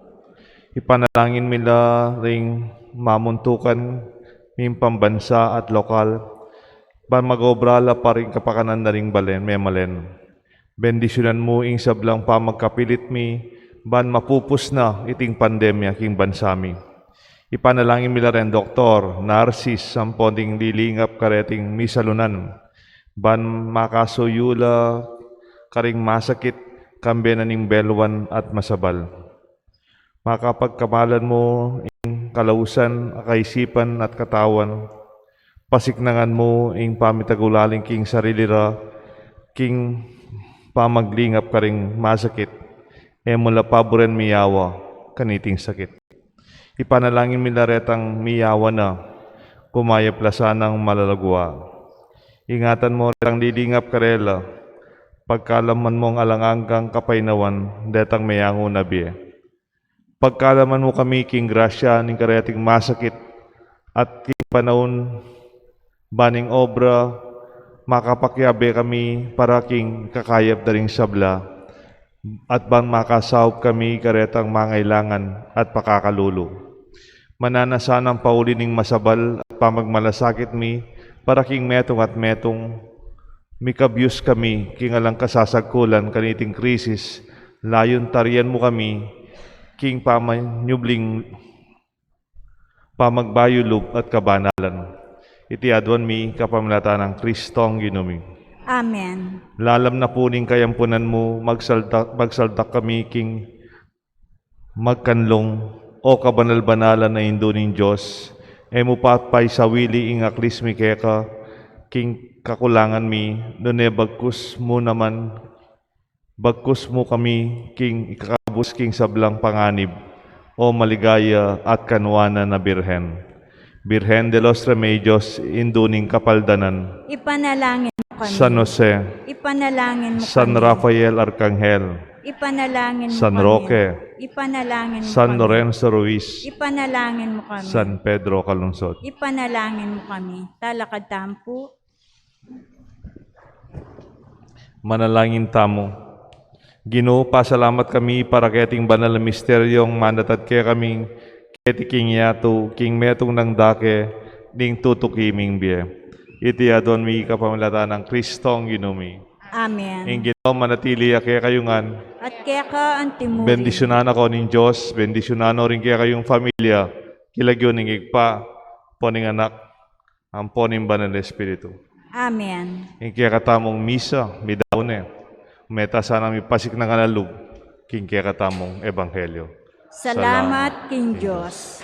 Ipanalangin mi la ring mamuntukan ming pambansa at lokal, ban mag-obra la pa ring kapakanan na ring balen, memalen. Bendisyunan mu ing sablang pamagkapilit mi, ban mapupus na iting pandemya king bansa mi. Ipanalangin mi la ring doktor, narsis, ampon ding lilingap kareting misalunan, ban makasuyu la karing masakit, kambe na ning belwan at masabal. Makapagkamalan mu ing kalausan a kaisipan at katawan, pasiknangan mu ing pamitagulaling king sarili ra, king pamaglingap karing masakit, e mu la paburen miyawa kaniting sakit. Ipanalangin mi la retang miyawa na, kumayap la sanang malagwa. Ingatan mu retang lilingap karela, pagkaluban mung alang anggang kapaynawan detang meyangu na bie. Pagkaluban mu kami king grasya ning kareting masakit at king panaun ban ing obra, makapakiabe kami para king kakayap da ring sabla, at ban makasaup kami karetang mangailangan at pakakalulu. Mananu sanang pauli ning masabal at pamagmalasakit mi para king metung at metung, mikabyus kami king alang kasasagkulan kaniting krisis, layun tarian mu kami king pamanyubling pamagbayu lub at kabanalan. Iti aduan mi kapamilatan nang Kristong Ginu mi. Amen. Lalam na pu ning kayampunan mu, magsaldak, magsaldak kami king magkanlung, O kabanal-banalan a Indu ning Dios, e mu pa paisawili ing aklis mi keka king kakulangan mi, nune bagkus mu naman bagkus mu kami king ikakabus king sablang panganib, O maligaya at kanuanan a Birhen. Birhen de los Remedios, Indu ning Kapaldanan. Ipanalangin mu kami. San Jose. Ipanalangin mu kami. San Rafael Arkanghel. Ipanalangin mu kami. San Roque. Ipanalangin mu kami. San Lorenzo Ruiz. Ipanalangin mu kami. San Pedro Calungsod. Ipanalangin mu kami. Talakad tamu pu. Manalangin tamu. Ginu, pasalamat kami para keting banal a misteryong manatad kekami keti king yatu, king metung nang dake ning tutuki ming bie. Iti aduan mi kapamilatan nang Kristong Ginu mi. Amen. Ing Ginu manatili ya kekayu ngan. At keka antimurin. Bendisyunan na kayu ning Dios, bendisyunan no ring kekayung familia, king lagyu ning Ibpa, ampo ning Anak, ampo ning Banal Espiritu. Amen. Ing kekatamung misa, midaun ne. Meta sana mipasik na ngan a lub king kekatamung ebanghelyo. Salamat king Dios.